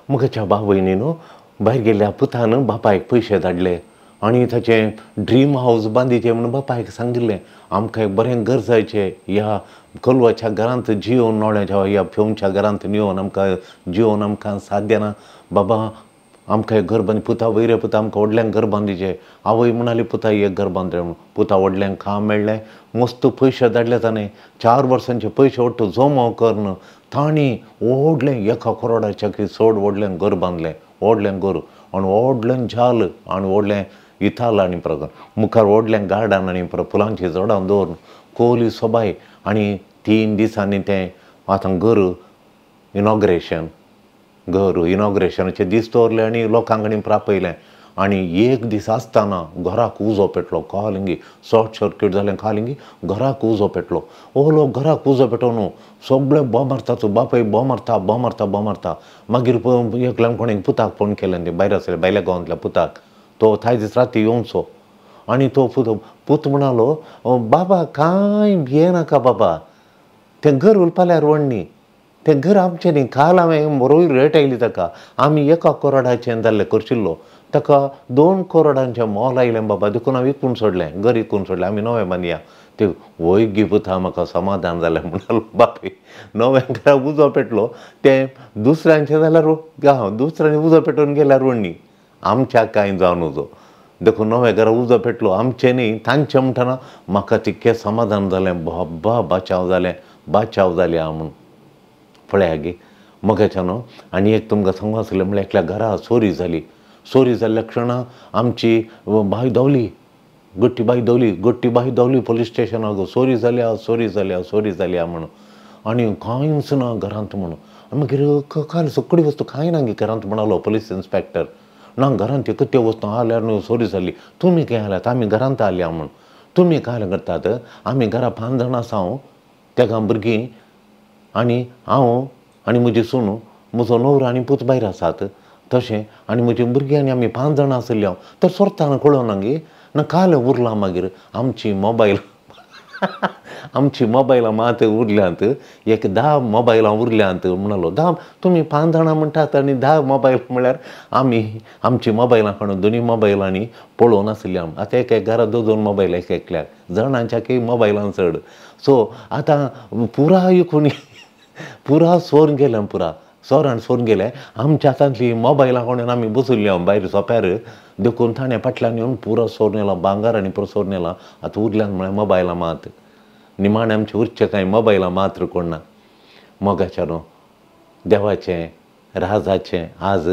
म्हज्या बावयनी न्हू भायर गेल्ल्या पुतान बापायक पयशे धाडले आनी ताचें ड्रीम हावज बांदिचें म्हणून बापायक सांगिल्लें. आमकां एक बरें घर जायचें, ह्या कोलवाच्या घरांत जियोवन नोळ्याच्या ह्या फेवच्या घरांत येवन आमकां जियोवन आमकां साध्य ना बाबा, आमकां एक घर बांद पुता वयरे पुता आमकां व्हडल्यांक घर बांदिचें. आवय म्हणाली पुता एक घर बांदले म्हणून. पुता व्हडल्यांक काम मेळ्ळें, मस्त पयशे धाडले ताणें. 4 वर्सांचे पयशे वट्ट जमो करून तांणी व्हडलें 1 करोडाच्या चड व्हडलें घर बांदलें, व्हडलें घर आनी व्हडलें जाल आनी व्हडलें इताल आनी परत मुखार व्हडलें गार्डन आनी परत फुलांची झाडां दवरून कोली सोबाय. आनी 3 दिसांनी तें आतां घर इनॉग्रेशन, घर इनॉग्रेशनाचे दीस दवरले आनी लोकांक आनी आपयलें. आनी एक दीस आसतना घराक उजो पेटलो, कालिंगी शॉर्ट सर्कीट जालें, कालिंगी घराक उजो पेटलो. ओ लोक घराक उजो पेटोवन सगळे बॉम्ब मारतात, बापाय बॉम्ब मारता बॉम्ब मारता बॉम्ब मारता. मागीर एकल्यान कोणें पुताक फोन केलें, ते भायर आसले भायल्या गांवांतल्या पुताक, तो थाय दीस राती येवचो. आनी तो पूत म्हणालो बाबा कांय भियेनाका बाबा, तें घर उरपाल्यार व्हडनी, तें घर आमचें न्ही, काल हांवें बरोय रेट आयली ताका, आमी 1 करोडाचें जाल्लें करशिल्लो, ताका 2 करोडांचें मोल आयलें बाबा, देखून हांव विकून सोडलें, घर विकून सोडलें, आमी नवें बांदया. ते वय गी पुता म्हाका समाधान जालें म्हणालो बापूय. नव्या घराक उजो पेटलो तें दुसऱ्यांचें जाल्यार दुसऱ्यांनी उजो पेटोवन गेल्यार व्हडनी, आमच्या कांय जावन उजो, देखून नव्या घरा उजो पेटलो आमचें न्ही तांचें म्हणटना म्हाका तितकें समाधान जालें बाबा, बाचाव जालें, बाचाव जालें हांव म्हूण. पळया गे मगाच्या न्हू. आनी एक तुमकां सांगू आसलें म्हणल्यार एकल्या घरा चोरी जाली. चोरी जाल्ल्या क्षणा आमची बाय धांवली, गट्टी बाय धांवली, गट्टी बाय धांवली पोलीस स्टेशनाक, चोरी जाल्या चोरी जाल्या चोरी जाल्या म्हणून. आनी कांयच ना घरांत म्हणून. मागीर काल सगळी वस्तू कांय ना गे घरांत म्हणालो पोलीस इन्स्पेक्टर. ना घरांत एकत्य वस्तू आल्यार न्हू चोरी जाली, तुमी खंय आल्यात, आमी घरांत आल्या म्हूण. तुमी काय करतात, आमी घरा 5 जाणां आसा, हांव तेगां भुरगीं आनी हांव आनी म्हजी सून, म्हजो न्हवरो आनी पूत भायर आसात तशें, आनी म्हजी भुरगीं आनी आमी 5 जाणां आशिल्ली हांव. तर सोरताना कळोना गे ना काल उरलां मागीर आमची मोबायल आमची मोबायलां मात उरल्यांत, एक 10 मोबायलां उरल्यांत म्हणालो. 10 तुमी 5 जाणां म्हणटात आनी 10 मोबायल म्हळ्यार आमी आमची मोबायलां काडून दोनूय मोबायलांनी पळोवन आशिल्ली आमी. आतां एक एक घरा 2 2 मोबायल एक एकल्याक, जाणांच्याकय मोबायलां चड. सो आतां पुराय कोणी पुरा सोर गेलें, पुरा सोरान सोर गेलें. आमच्या हातांतली मोबायलां कोणून आमी बसुल्ली हांव भायर सोप्यार, देखून ताणें फाटल्यान येवन पुरो सोर नेला, भांगर आनी पुरो सोर नेला. आतां उरल्यान म्हळ्यार मोबायलां मात, निमाणें आमचें उरचें कांय मोबायलां मात्र कोण ना. मोगाच्या न्हू देवाचें राजाचें आज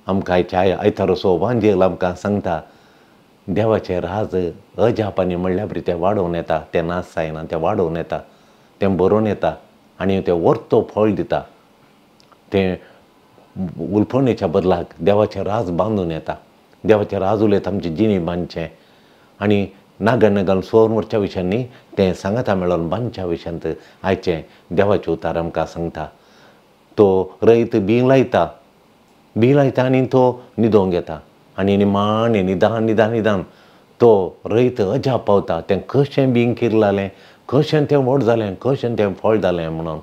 आमकां आयच्या आयतारसो वांजेल आमकां सांगता, देवाचें राज अजापांनी म्हणल्यार बरी तें वाडोवन येता, तें नाश जायना, तें वाडोवन येता, तें बरोवन येता आनी तें वर्तो फळ दिता. तें उलफणेच्या बदलाक देवाचें राज बांदून येता, देवाचें राज उलयता आमची जिणी बांदचें. आनी नागण घालून सोर वरच्या विशयांनी तें सांगाता मेळोन बांदच्या विशयांत आयचें देवाचें उतार आमकां सांगता. तो रयत बीं लायता, बीं लायता आनी तो न्हिदोंक येता आनी निमाणें निदान निदान निदान तो रयत अजाप पावता, तें कशें बीं किरलालें, कशें तें व्हड जालें, कशें तें फळ जालें म्हणून.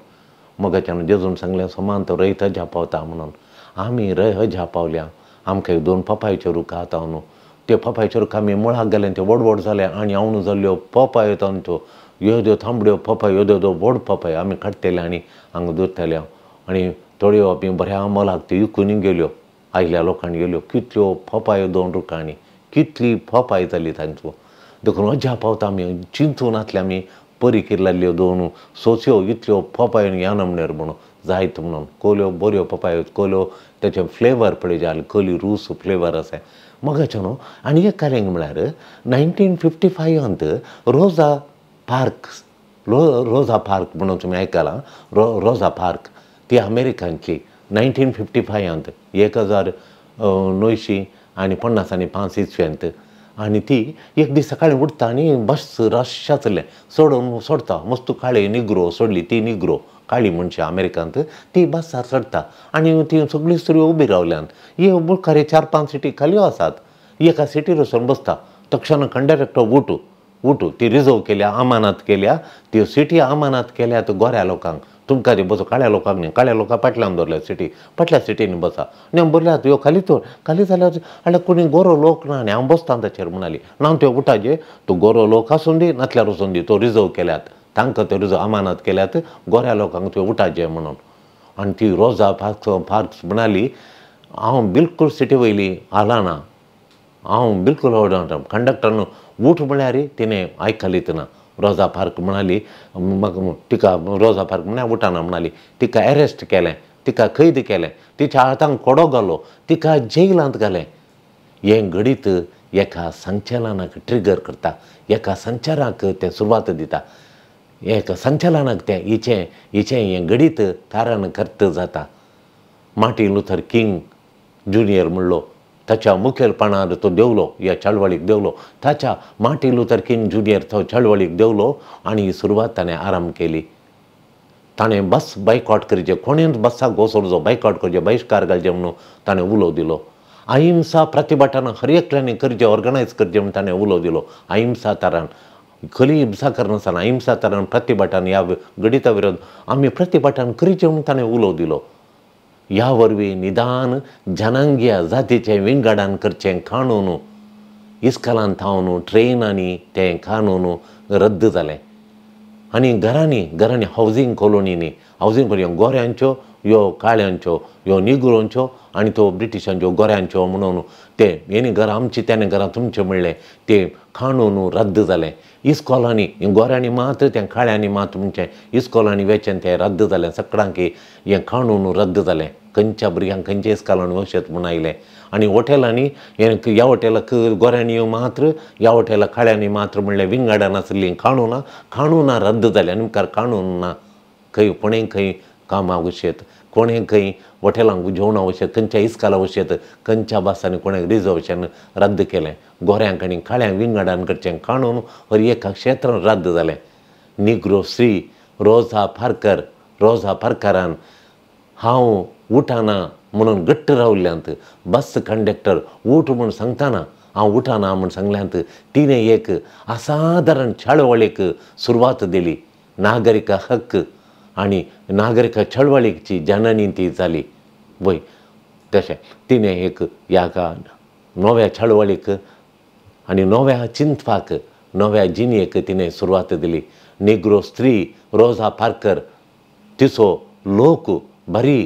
मगाच्यान जेजून सांगलें समान तो रयत अजाप पावता म्हणून. आमी रय अजाप पावल्या. आमकां एक 2 पपायच्यो रूख आतां न्हू, ते पपायच्यो रूख आमी मुळाक गेले, ते व्हड व्हड जाले आनी हांव जाल्ल्यो पपायो तांच्यो येद्यो तांबड्यो पपायो, येद्यो येद्यो व्हड पपायो आमी काडटले आनी हांगा दवरतले. आनी थोड्यो आमी बऱ्या मोलाक त्यो विकून गेल्यो, आयल्या लोकांनी गेल्यो. कितल्यो पपायो 2 रुखांनी कितली पपाय जाली तांच्यो. देखून अजाप पावता आमी चिंतून नासले आमी परी किरलाल्ल्यो 2 सोस्यो इतल्यो पपायो ह्या नमनेर म्हणून जायत म्हणून. कोल्यो बऱ्यो पपायो, कोल्यो तेचे फ्लेवर पळय जाले, कोली रूस फ्लेवर आसा मगाचें न्हू. आनी एक कारण म्हळ्यार 1955 रोजा पार्क, रोजा पार्क म्हणून तुमी आयकलां, रोजा पार्क ती अमेरिकांतली 1955 1955 इसवेंत. आनी ती एक दीस सकाळीं उठता आनी बस रश आसलें सोडून सोडता, मस्त काळी निग्रो सोडली, ती निग्रो काळी मनशां अमेरिकांत ती बसार चडटा आनी ती सगळी स्त्रियो उबी रावल्यान. हे मुखार 4-5 सिटी खाली आसात, एका सिटीर वचून बसता. तक्षण कंडक्टर उठू उठू, ती रिजर्व केल्या, अमानात केल्या, त्यो सिटी अमानात केल्यात गोऱ्या लोकांक, तुमकां ती बसो काळ्या लोकांक न्ही, काळ्या लोकां फाटल्यान दवरल्या सिटी, फाटल्या सिटींनी बसा. आनी हांव बरल्यात ह्यो खाली तर खाली जाल्यार हाडल्यार कोणी गोरो लोक ना आनी हांव बसता ताचेर म्हणाली. ना त्यो उठाचे तूं गोरो लोक आसूं दी नातल्यार वचून दी, तो रिजर्व केल्यात तांकां, त्यो रिजर्व अमानत केल्यात गोऱ्या लोकांक त्यो उठाचे म्हणून. आनी ती रोजा पार्क्स म्हणाली हांव बिलकूल सिटी वयली हालना, हांव बिलकूल कंडक्टरान उठ म्हळ्यार तिणें आयकलीच ना. रोजा पार्क म्हणाली म्हाका तिका रोजा पार्क म्हळ्यार उठाना म्हणाली. तिका एरेस्ट केलें, तिका कैद केलें, तिच्या हातांक कोडो घालो, तिका जेलांत घालें. हें घडीत एका संचलनाक ट्रिगर करता, एका संचाराक तें सुरवात दिता, एका संचलनाक तें हिचें हिचें हें घडीत कारण कर्त जाता. मार्टिन लुथर किंग ज्युनियर म्हणलो ताच्या मुखेलपणार तो देंवलो, ह्या चळवळीक देंवलो. ताच्या मार्टिन लुथर किंग ज्युनियर तो चळवळीक देंवलो आनी ही सुरवात ताणें आरंभ केली. ताणें बस बायकॉट करचें, कोणेंच बसाक वचोंक बायकॉट करचें, बहिश्कार घालचें म्हणून ताणें उलो दिलो. अहिंसा प्रतिभटन हर एकल्यांनी करचें, ऑर्गनायज करचें म्हणून ताणें उलो दिलो. अहिंसा तरान खरी हिंसा करनासतना अहिंसा तरान प्रतिभटन ह्या घडिता विरोध आमी प्रतिभटन करचें म्हणून ताणें उलो दिलो. ह्या वरवीं निदान जनांगीय जातीचें विंगडण करचें कानून इस्कलान थावन ट्रेनांनी तें कानून रद्द जालें. आनी घरांनी घरांनी हावजींग कॉलोनींनी हावजींग कॉलोनी गोऱ्यांच्यो ह्यो काळ्यांच्यो ह्यो निग्रोंच्यो आनी त्यो ब्रिटिशांच्यो गोऱ्यांच्यो म्हणून ते हेणी घरां आमची तेणे घरां तुमचें म्हणलें तें कानून रद्द जालें. इस्कॉलांनी गोऱ्यांनी मात तें काळ्यांनी मात म्हणचें इस्कॉलांनी वेचें तें रद्द जालें. सगळ्यांक हें कानून रद्द जालें. खंयच्या भुरग्यांक खंयच्या इस्कॉलान वचत म्हूण आयलें. आनी हॉटेलांनी ह्या हॉटेलाक गोऱ्यांनी मात्र ह्या हॉटेलाक काळ्यांनी मात्र म्हणलें विंगडान आसलीं काणूनां काणूनां रद्द जालीं. आनी मुखार काणून ना, खंय कोणें खंय कामाक वचयत, कोणें खंय हॉटेलांक जेवणाक वचयत, खंयच्या इस्कॉलाक वचयत, खंयच्या बसांनी कोणें रिजर्वेशन रद्द केलें. गोऱ्यांक आनी काळ्यांक विंगडान करचें काणून हर एका क्षेत्रान रद्द जालें. निग्रो स्त्री रोजा पार्कर, रोजा पार्करान हांव उठाना म्हणून घट्ट रावल्यांत, बस कंडक्टर उठ म्हूण सांगतना हांव उठाना म्हूण सांगल्यांत तिणें एक असाधारण चळवळीक सुरवात दिली. नागरिका हक्क आनी नागरिका चळवळीची जननी ती जाली. वय तशें तिणें एक ह्या नव्या चळवळीक आनी नव्या चिंतपाक नव्या जिणेक तिणें सुरवात दिली. निग्रो स्त्री रोजा पार्कर तिचो लोक बरी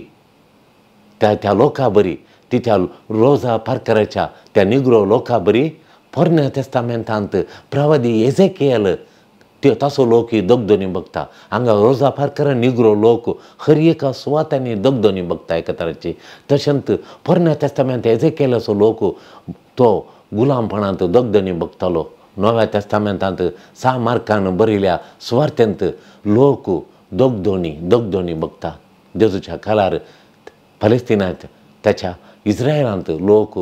त्या त्या लोकां बरी तिच्या रोजा पार्कराच्या त्या निग्रो लोकां बरी पोरण्या तेस्तामेंतांत प्रवादी एजेकियल त्यो ताचो लोक ही दगदोनी बघता. हांगा रोजा पार्कर निग्रो लोक हर एका सुवातांनी दगदोनी बघता एका तराची. तशेंच पोरण्या तेस्तामेंत एजेकियलाचो लोक तो गुलामपणांत दगदोनी बघतालो. नव्या तेस्तामेंतांत सा मार्कान बरयल्या सुवार्तेंत लोक दगदोनी दगदोनी बघता. जेजूच्या काळार पलेस्तिनांत ताच्या इस्रायलांत लोक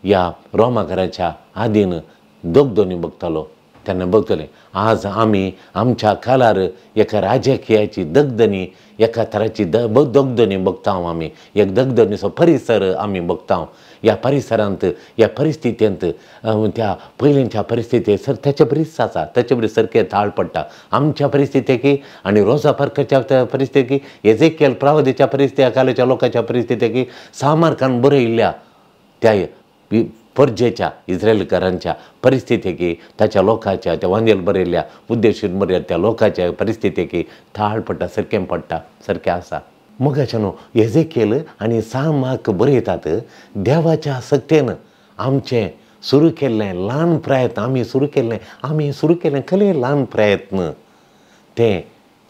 ह्या रोमाकाराच्या आदीन दगदोनी बघतालो. तेन्ना बघतले आज आमी आमच्या काळार एका राजकीयाची दगदनी एका तराची दगदनी बघता आमी, एक दगदनीचो परिसर आमी बघता. ह्या परिसरांत ह्या परिस्थितींत त्या पयलींच्या परिस्थिती सर त्याचे बरीच आसा, ताचे बरी सारकें ताळ पडटा आमच्या परिस्थितीक आनी रोजा पार्करच्या परिस्थितीक, एजेकियल प्रावदीच्या परिस्थिती कालच्या लोकांच्या परिस्थितीक सामार्कान बरयल्ल्या त्या परजेच्या इस्रायलकारांच्या परिस्थितीक ताच्या लोकांच्या त्या वांदेल बरयल्ल्या उद्देशून बरयल्या त्या लोकांच्या परिस्थितीक थाळ पडटा, सारकें पडटा, सारकें आसा. मोगाच्या न्हू एजेकियल आनी सामार्क बरयतात देवाच्या सक्तेन आमचें सुरू केल्लें ल्हान प्रयत्न आमी सुरू केल्लें आमी सुरू केल्लें कसलें ल्हान प्रयत्न तें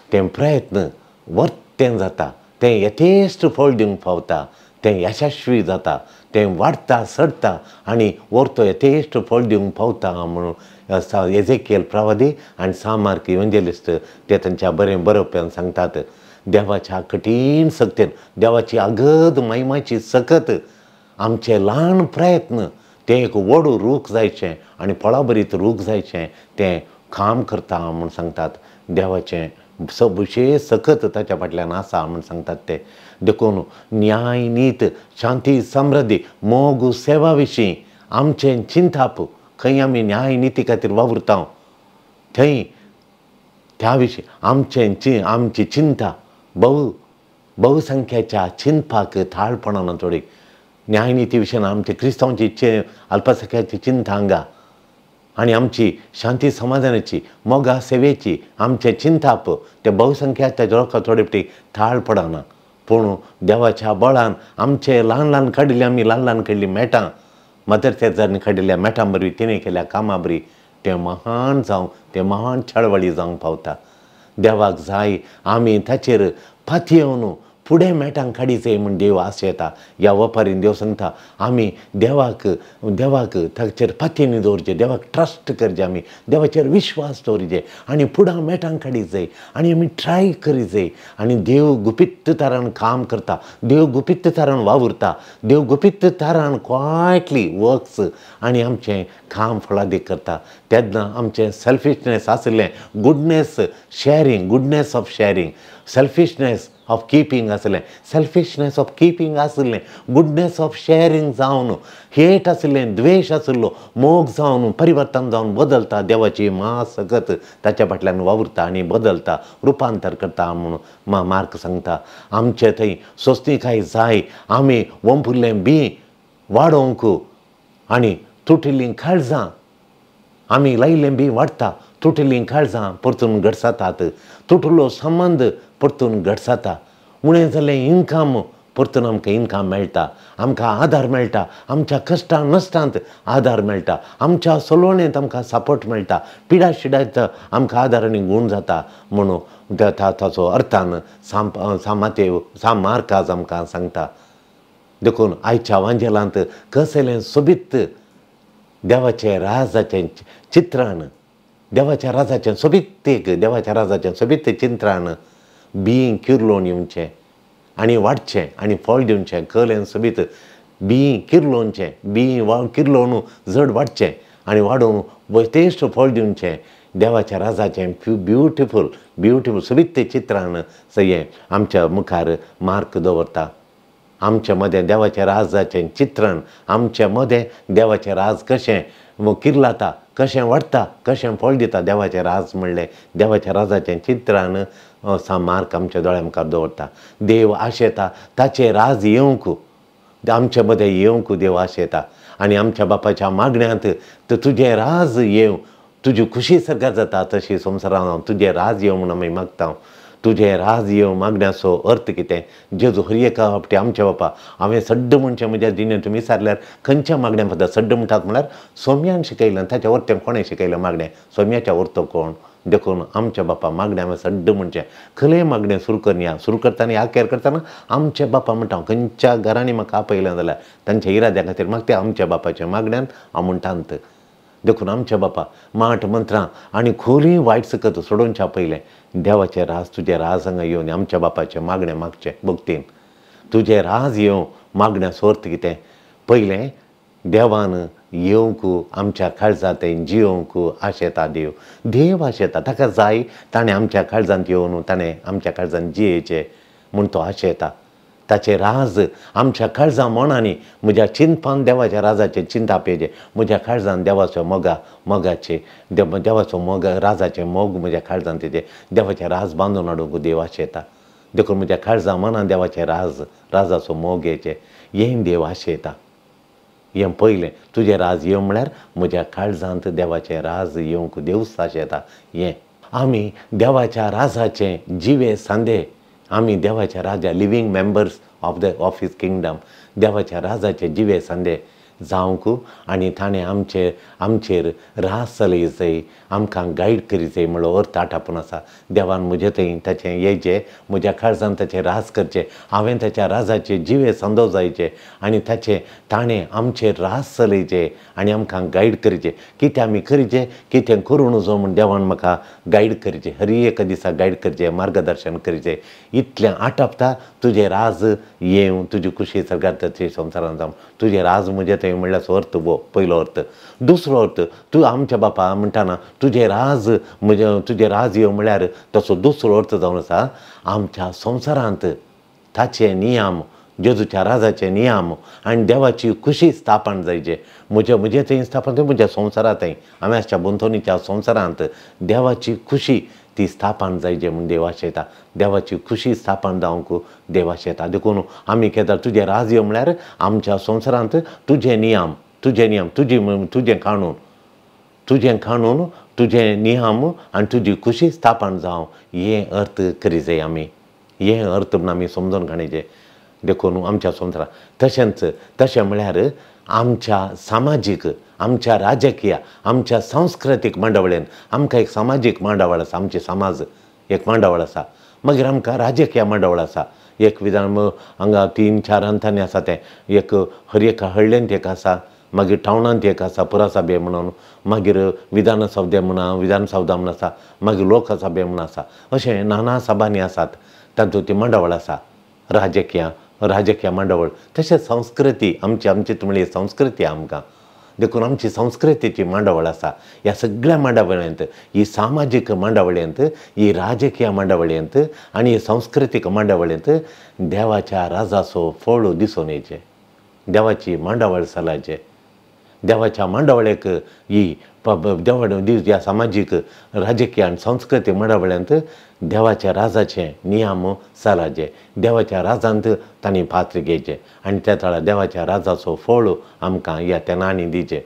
तें प्रयत्न वर्तें जाता, तें यथेश्ट फळ दिवंक पावता, तें यशस्वी जाता, तें वाडटा चडटा आनी वर्तो यथेश्ट फळ दिवंक पावता म्हणून एजेकियल प्रवादी आनी सामार्क इव्हंजेलिस्ट ते तांच्या बरें बरोवप्यान सांगतात. देवाच्या कठीण सक्तेन देवाची अगद महिमाची सकत आमचे ल्हान प्रयत्न तें एक व्हड रूख जायचें आनी फळाभरीत रूख जायचें तें काम करता म्हूण सांगतात. देवाचें विशेश सकत ताच्या फाटल्यान आसा म्हूण सांगतात ते. देखून न्याय नीत शांती समृद्धी मोग सेवा विशीं आमचें चिंताप खंय आमी न्याय निती खातीर वावुरता थंय त्या विशीं आमचें आमची चिंता बहुसंख्याच्या चिंतपाक थाळ पडना थोडी न्यायनिती विशयान आमचे क्रिस्तांवची अल्पसंख्याची चिंता हांगा आनी आमची शांती समाधानाची मोगा सेवेची आमचें चिंताप ते बहुसंख्याच्या लोकांक थोडे फावटी थाळ पडना. पूण देवाच्या बळान आमचे ल्हान ल्हान काडिल्ले आमी ल्हान ल्हान काडिल्लीं मेटां मदर तेरेजांनी काडिल्ल्या मेटां बरी तिणें केल्या कामां बरी तें महान जावं तें महान चळवळी जावंक पावता. देवाक जाय आमी ताचेर पातयेवन फुडें मेटां काडीचें म्हूण देव आशेता. ह्या वपारीन देव सांगता आमी देवाक देवाक ताचेर पातयेनी दवरचें, देवाक ट्रस्ट करचें, आमी देवाचेर विश्वास दवरचें आनी फुडां मेटां काडीचें आनी आमी ट्राय करीचें. आनी देव गुपीत तारान काम करता, देव गुपीत तारान वावुरता, देव गुपीत तारान क्वायटली वर्क्स आनी आमचें काम फळादीक करता. तेन्ना आमचें सेल्फिशनेस आशिल्लें goodness sharing, goodness of sharing, selfishness of keeping आसलें, सेल्फिशनेस ऑफ किपींग आसलें, गुडनेस ऑफ शेअरींग जावन हेट आसलें, द्वेश आसलो, मोग जावन परिवर्तन जावन बदलता. देवाची महासगत ताच्या फाटल्यान वावुरता आनी बदलता, रुपांतर करता म्हूण मार्क सांगता. आमचे थंय सोंसणीकाय जाय, आमी वंपुल्लें बी वाडोवंक आनी तुटिल्लीं काळजां आमी लायिल्लें बी वाडटा, तुटिल्लीं काळजां परतून घडसातात, तुटलो संबंद परतून घडसाता, उणें जाल्लें इनकम परतून आमकां इनकम मेळटा, आमकां आदार मेळटा, आमच्या कश्टां नश्टांत आदार मेळटा, आमच्या सलोवणेंत आमकां सपोर्ट मेळटा, पिडा शिडांत आमकां आदार आनी गूण जाता म्हणून ताचो अर्थान साम मातेव साम मार्काज आमकां सांगता. देखून आयच्या वांजेलांत कसलें सोबीत देवाचें राजाचें चित्रान, देवाच्या राजाचें सोबीत एक देवाच्या राजाचें सोबीत चित्रान बीं किर्लोवन येवचें आनी वाडचें आनी फळ दिवचें. कलें सोबीत बीं किर्लोवचें, बीं किर्लोवन जड वाडचें आनी वाडोवन बतेश्ट फळ दिवचें. देवाच्या राजाचें ब्युटिफूल ब्युटिफूल सोबीत चित्रान सगळें आमच्या मुखार मार्क दवरता. आमच्या मदें देवाच्या राजाचें चित्रण, आमच्या मदें देवाचें राज कशें किर्लाता, कशें वाडटा, कशें फळ दिता, देवाचें राज म्हणलें देवाच्या राजाचें चित्रान सा मार्क आमच्या दोळ्या मुखार दवरता. देव आशेता ताचें राज येवंक, आमच्या मदें येवंक देव आशेता आनी आमच्या बापाच्या मागण्यांत तुजें राज येवं, तुजी खुशी सरकार जाता तशी संवसारान तुजें राज येवं म्हूण आमी मागता. तुजें राज येवं मागण्याचो अर्थ कितें? जेजू हर एका फावटी आमच्या बापा हांवें सड्ड म्हणचें म्हज्या जिणेंत तुमी विचारल्यार खंयच्या मागण्या पद्दत सड्ड म्हणटात म्हळ्यार सोम्यान शिकयलें, ताच्या वर्तें कोणें शिकयलें मागणें, सोम्याच्या वर्तो कोण? देखून आमच्या बापा मागण्या हांवें सड्ड म्हणचें खंयलें मागणें सुरू करया, सुरू करतना आखेर करतना आमच्या बापा म्हणटा. खंयच्या घरांनी म्हाका आपयलें जाल्यार तांच्या इराद्या खातीर म्हाका तें आमच्या बापाच्या मागण्यान हांव म्हणटात. देखून आमच्या बापा माठ मंत्रां आनी खोली वायट सकत सोडोवच्या पयलें देवाचें राज तुजें राज हांगा येवन आमच्या बापाचें मागणें मागचें भक्तीन. तुजें राज येवं मागण्याचो अर्थ कितें? पयलें देवान येवंक आमच्या काळजांत जियोवंक आशेता देव, देव आशेता, ताका जाय ताणें आमच्या काळजांत येवन ताणें आमच्या काळजांत जियेचें म्हूण तो आशेता. ताचें राज आमच्या काळजां मनांनी म्हज्या चिंतपान देवाच्या राजाचें चिंताप येचें, म्हज्या काळजान देवाचो मोगा मोगाचें देवाचो मोग राजाचें मोग म्हज्या काळजांत येचें, देवाचें राज बांदून हाडूंक देव आशेता. देखून म्हज्या काळजां मनान देवाचें राज राजाचो मोग येचें हें देव आशेता. हें पयलें तुजें राज येवं म्हळ्यार म्हज्या काळजांत देवाचें राज येवंक देव आशेता. हें आमी देवाच्या राजाचें जिवे सांदे, आमी देवाच्या राजा living members of the of his kingdom, देवाच्या राजाचे जिवे सांदे जावंक आनी ताणें आमचे आमचेर राज चलयचें, आमकां गायड करीचें म्हणलो अर्थ आटापून आसा. देवान म्हजे थंय ताचें येचें, म्हज्या काळजान ताचें राज करचें, हांवें ताच्या राजाचे जिवे सांदो जायचे आनी ताचें ताणें आमचेर राज चलयचें आनी आमकां गायड करचें. कितें आमी करचें, कितें करूं नजो म्हूण देवान म्हाका गायड करचें, हर एका दिसा गायड करचें, मार्गदर्शन करचें. इतलें आटापता तुजें राज येवं, तुजी खुशी सरकार तशी संवसारान जावं, तुजें राज म्हजें थंय म्हणल्यार अर्थ हो पयलो अर्थ. दुसरो अर्थ तूं आमच्या बापा म्हणटाना तुजें राज म्हजें तुजें राज येवं म्हळ्यार तसो दुसरो अर्थ जावन आसा आमच्या संवसारांत ताचे नियम, जेजूच्या राजाचे नियम आनी देवाची खुशी स्थापन जायचे. म्हजे म्हजें थंय स्थापन म्हज्या संवसारांत थंय आमी आसच्या भोंवतणीच्या संवसारांत देवाची खुशी ती स्थापन जायचे म्हूण देव आशेता. देवाची खुशी स्थापन जावंक देव आशेता. देखून आमी केदार तुजें राज्य म्हळ्यार आमच्या संवसारांत तुजें नियम, तुजें नियम, तुजी तुजें कानून, तुजें कानून, तुजें नियम आनी तुजी खुशी स्थापन जावं हें अर्थ करी जाय आमी. हें अर्थ म्हूण आमी समजून काडचें. देखून आमच्या संवसारांत तशेंच तशें म्हळ्यार आमच्या सामाजीक, आमच्या राजकीय, आमच्या सांस्कृतीक मांडावळेन आमकां एक सामाजीक मांडावळ आसा, आमची समाज एक मांडावळ आसा. मागीर आमकां राजकीय मांडावळ आसा. एक विधान हांगा 3-4 अंतांनी आसा तें, एक हर एका हळ्ळेंत एक आसा, मागीर टावनांत एक आसा पुरासभे म्हणून, मागीर विधानसौदे म्हणा, विधानसौदा म्हूण आसा, मागीर लोकसभे म्हूण आसा. अशें नाना सभांनी आसात, तातूंत ती मांडावळ आसा, राजकीय राजकीय मांडावळ. तशेंच संस्कृती आमची, आमची म्हणली संस्कृती आमकां, देखून आमची संस्कृतीची मांडावळ आसा. ह्या सगळ्या मांडावळेंत, ही सामाजीक मांडावळेंत, ही राजकीय मांडावळेंत आनी ही सांस्कृतीक मांडावळेंत देवाच्या राजाचो फळ दिसून येचें, देवाची मांडावळ चलायचें. देवाच्या मांडावळेक ही देवा ह्या सामाजीक, राजकीय आनी सांस्कृतीक मांडावळेंत देवाच्या राजाचे नियम चलायचे, देवाच्या राजांत तांणी पात्र घेवचें आनी त्या तळा देवाच्या राजाचो फळ आमकां ह्या तेनांनी दिवचें.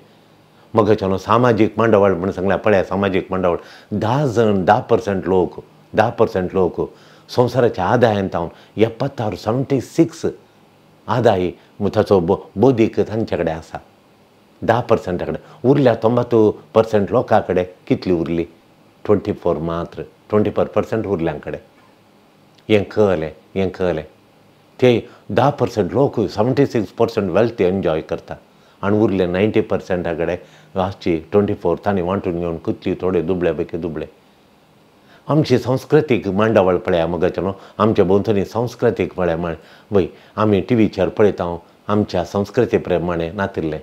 मगच्यान सामाजीक मांडावळ म्हूण सांगल्यार पळया, सामाजीक मांडावळ 10 जण 10% लोक, 10% लोक संवसाराच्या आदायान तावन 76 आदाय ताचो बौद्धीक तांचे कडेन आसा. 10% कडेन उरल्या 90% लोकां कडेन कितली उरली? 24 मात्र, 24% उरल्यां कडेन. हें कळलें, हें कळलें ते 10% लोक 76% वेल्थ एन्जॉय करता आनी उरले 90% कडेन आसची 24 तांणी वांटून घेवन कितली थोडे दुबळे पैकी दुबळे. आमची सांस्कृतीक मांडावळ पळया मगच्या न्हू, आमच्या भोंवतणी सांस्कृतीक पळया म्हण वय आमी टिवीचेर पळयता, आमच्या संस्कृती प्रमाणे नातिल्लें.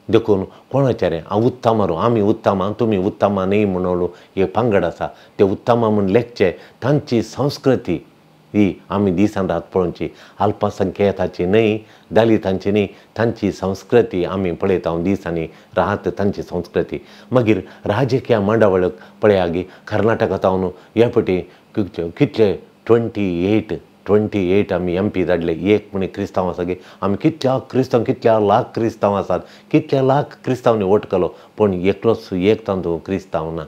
देखून कोणाचें हांव उत्तम रो, आमी उत्तमा, तुमी उत्तमा न्ही म्हणून एक पंगड आसा, ते उत्तमा म्हूण लेखचे. तांची संस्कृती ही आमी दिसान रात पळोवची, अल्पसंख्याकाची न्हय, दलितांची न्हय, तांची संस्कृती आमी पळयता दीस आनी रात तांची संस्कृती. मागीर राजकीय मांडावळ पळया गी, कर्नाटकांत ह्या फावटी कितले 28 आमी एम पी धाडले. एक म्हण क्रिस्तांव आसा की आमी कितल्या क्रिस्तांव, कितल्या लाख क्रिस्तांव आसात, कितल्या लाख क्रिस्तांवनी वोट केलो, पूण एकलोच एक तातूंत क्रिस्तांव ना.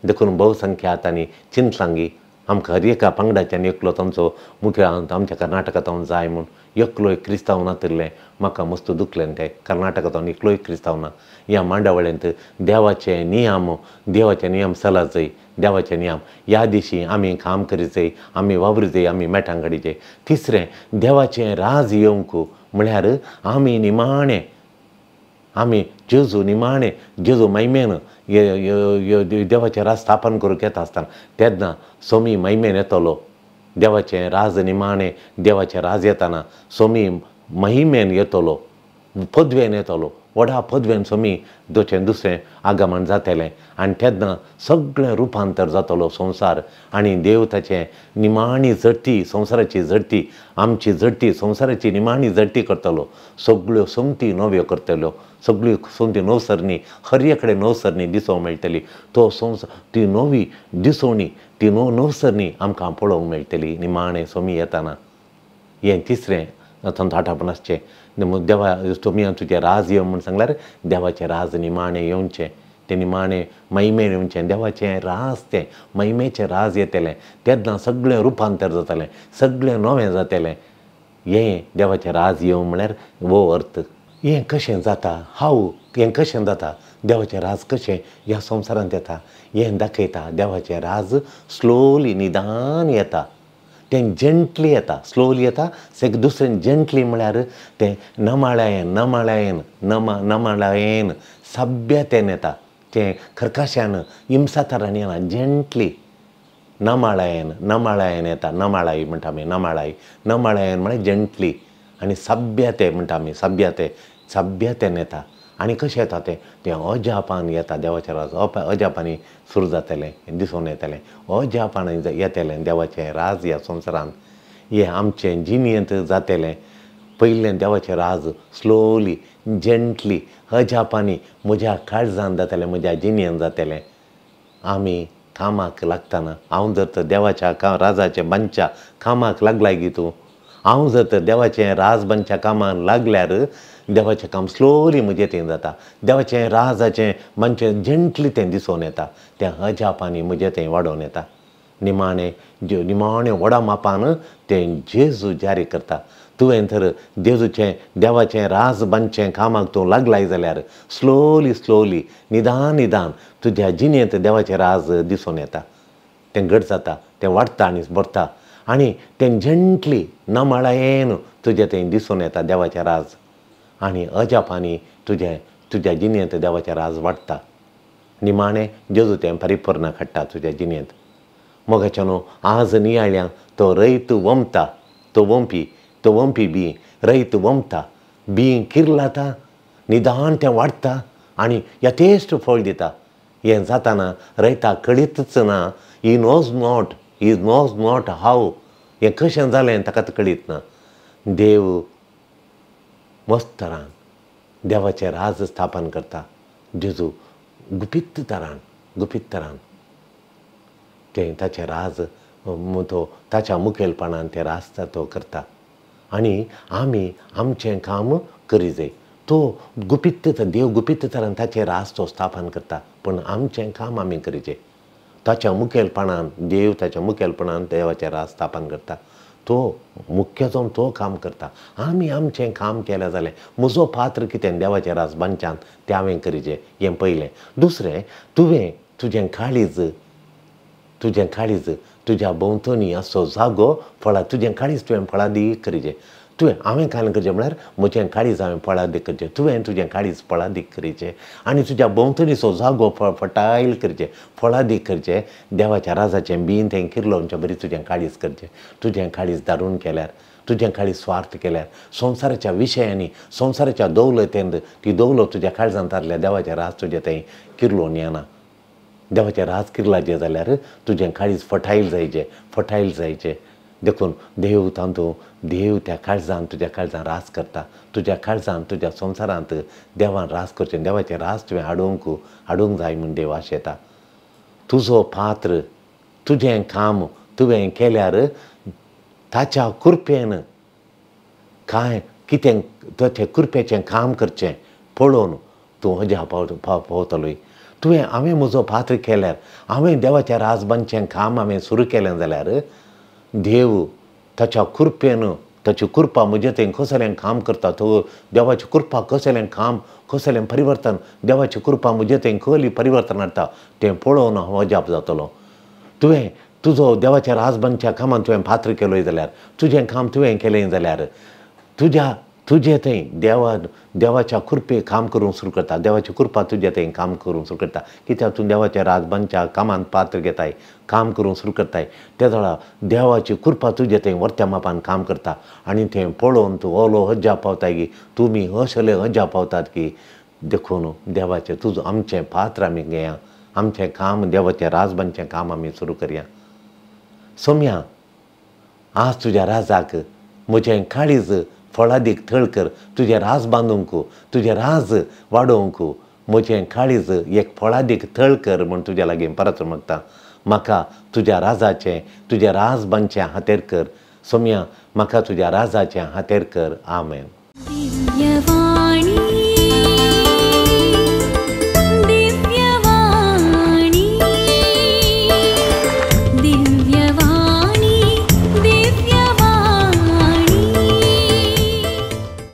देखून बहुसंख्यात आनी चिंतलांगी आमकां हर एका पंगडाच्यान एकलो तांचो मुखेल आमच्या कर्नाटकांत जाय म्हूण एकलोय क्रिस्तांव नातिल्लें. म्हाका मस्त दुखलें तें, कर्नाटकांत एकलोय क्रिस्तांव ना. ह्या मांडावळेंत देवाचे नियम, देवाचे नियम चलाचय, देवाचे नियम ह्या दिशी आमी काम करीचय, आमी वावरीचय, आमी मेटां काडीचे. तिसरें, देवाचें राज येवंक म्हळ्यार आमी निमाणें, आमी जेजू निमाणें, जेजू महिमेन देवाचें राज स्थापन करूंक येता आसतना तेन्ना सोमी महिमेन येतलो. देवाचें राज निमाणें, देवाचें राज येतना सोमी महिमेन येतलो, पदवेन येतलो, व्हडा पदवेन सोमी दोचें दुसरें आगमन जातलें आनी तेन्ना सगळें रुपांतर जातलो संवसार. आनी देव ताचें निमाणी झडटी, संवसाराची झडटी, आमची झडटी, संवसाराची निमाणी झडटी करतलो. सगळ्यो संगती नव्यो करतल्यो, सगळ्यो संगती नवसरणी, हर एकडे नवसरणी दिसूंक मेळटली. तो संवसार, ती नवी दिसोवणी, ती नवसरणी आमकां पळोवंक मेळटली निमाणें सोमी येतना. हें तिसरें तांचो आटापण आसचें. देवा तुमी तुजें राज येवं म्हूण सांगल्यार देवाचें राज निमाणें येवचें, तें निमाणें महिमेन येवचें, देवाचें राज तें महिमेचें राज येतलें तेन्ना सगळें रुपांतर जातलें, सगळें नवें जातलें. हें देवाचें राज येवं म्हळ्यार हो अर्थ. हें कशें जाता, हांव हें कशें जाता, देवाचें राज कशें ह्या संवसारांत येता हें दाखयता. देवाचें राज स्लोली निदान येता, तें जेंटली येता, स्लोली येता. दुसरें जेंटली म्हळ्यार तें नमाळायेन, नमाळायेन, नमाळायेन सभ्यतेन येता, तें खरकाश्यान हिंसाचारान येना, जेंटली नमाळायेन, नमाळायेन येता. नमाळाई म्हणटा आमी, नमाळाई, नमाळायेन म्हळ्यार जेंटली आनी सभ्यते म्हणटा आमी, सभ्यते, सभ्यतेन येता. आनी कशें येता तें, तें अजापान येता. देवाचें राज अजापांनी सुरू जातलें, दिसून येतलें, अजापान येतलें देवाचें राज ह्या संवसारांत. हें आमचें जिणेंत जातलें. पयलें देवाचें राज स्लोली जेंटली अजापांनी म्हज्या काळजान जातलें, म्हज्या जिणेंत जातलें. आमी कामाक लागतना हांव जर तर देवाच्या राजाच्या बांदच्या कामाक लागलाय गी तूं, हांव जर तर देवाचें राज बांदच्या कामाक लागल्यार देवाचें काम स्लोली म्हजें तें जाता, देवाचें राजाचें बांदचें जेंटली तें दिसून येता, तें अजापांनी म्हजें तें वाडोवन येता. निमाणें निमाणें व्हडा मापान तें जेजू जारी करता. तुवें तर जेजूचें देवाचें राज बांदचें कामाक तूं लागलाय जाल्यार स्लोली स्लोली निदान निदान तुज्या जिणेंत देवाचें राज दिसून येता, तें घट जाता, तें वाडटा आनी भरता आनी तें जेंटली नमळायेन तुजें तें दिसून येता देवाचें राज आनी अजापांनी तुजें तुज्या जिणेंत देवाचें राज वाडटा. निमाणें जेजू तें परिपूर्ण हाडटा तुज्या जिणेंत. मोगाच्या न्हू आज नियाळ्या तो रयत वमता, तो वमपी, तो वमपी बी रयत वमता, बी किर्लाता, निदान तें वाडटा आनी यथेश्ट फळ दिता. हें जाताना रयता कळीतच ना, he knows not, he knows not how, हें कशें जालें ताका कळीत ना. देव मस्त तरान देवाचें राज स्थापन करता. जेजू गुपीत तरान, गुपीत तरान तें ताचें राज तो ताच्या मुखेलपणान तें राज तो करता आनी आमी आमचें काम करी जाय. तो गुपीत देव गुपीत तरान ताचें राज तो स्थापन करता, पूण आमचें काम आमी करीचें. ताच्या मुखेलपणान देव ताच्या मुखेलपणान देवाचें राज स्थापन करता, तो मुख्य जावन तो काम करता. आमी आमचें काम केलें जालें, म्हजो पात्र कितें देवाचें राज बांदच्यान तें हांवें करीचें, हें पयलें. दुसरें, तुवें तुजें काळीज, तुजें काळीज तुज्या भोंवतणी असो जागो फळा, तुजें काळीज तुवें फळादीक करीचें. तुवें हांवें कांय करचें म्हळ्यार म्हजें काळीज हांवें फळादीक करचें, तुवें तुजें काळीज फळादीक करीचें आनी तुज्या भोंवतणीचो जागो फटायल करचें, फळादीक करचें. देवाच्या राजाचें बीन तें किर्लोवच्या बरी तुजें काळीज करचें. तुजें काळीज दारून केल्यार, तुजें काळीज स्वार्थ केल्यार, संवसाराच्या विशयांनी संवसाराच्या दौलतेन ती दौलत तुज्या काळजांत आसल्यार देवाचें राज तुजें तें किर्लोवन येना. देवाचें राज किर्लाचें जाल्यार तुजें काळीज फटायल जायचें, फटायल जायचें. देखून देव तातूंत देव त्या काळजान तुज्या काळजान राज करता, तुज्या काळजान तुज्या संवसारांत देवान राज करचें, देवाचें राज तुवें हाडूंक हाडूंक जाय म्हूण देव आशेता. तुजो पात्र तुजें काम तुवें केल्यार ताच्या कृपेन कांय कितें ताचे कृपेचें काम करचें पळोवन तूं अजाप पावतलोय. तुवें हांवें म्हजो पात्र केल्यार, हांवें देवाचें राज बांदचें काम हांवें सुरू केलें जाल्यार देव ताच्या कृपेन ताची कृपा म्हजें थंय कसलें काम करता, तो देवाची कृपा कसलें काम कसलें परिवर्तन, देवाची कृपा म्हजें थंय कसली परिवर्तन हाडटा तें पळोवन हांव अजाप जातलो. तुवें तुजो देवाच्या राज बांदच्या कामान तुवें पात्र केलोय जाल्यार, तुजें काम तुवें केलें जाल्यार तुज्या तुजें थंय देवा देवाच्या कृपे काम करूंक सुरू करता, देवाची कृपा तुजें थंय काम करूंक सुरू करता. कित्याक तूं देवाच्या राज बांदच्या कामांत पात्र घेताय, काम करूंक सुरू करताय, त्या वेळार देवाची कृपा तुजें थंय वर्त्या मापान काम करता आनी तें पळोवन तूं ओलो अजाप पावताय की तुमी असले अजाप पावतात की. देखून देवाचें तुजो आमचें पात्र आमी घेया, आमचें काम देवाचें राज बांदचें काम आमी सुरू करया. सोम्या आज तुज्या राजाक म्हजें काळीज फळादीक थळ कर, तुजें राज बांदूंक, तुजें राज वाडोवंक म्हजें काळीज एक फळादीक थळ कर म्हूण तुज्या लागीं परत मागता. म्हाका तुज्या राजाचें तुजें राज बांदचें हातेर कर. सोम्या म्हाका तुज्या राजाचें हातेर कर. आमेन.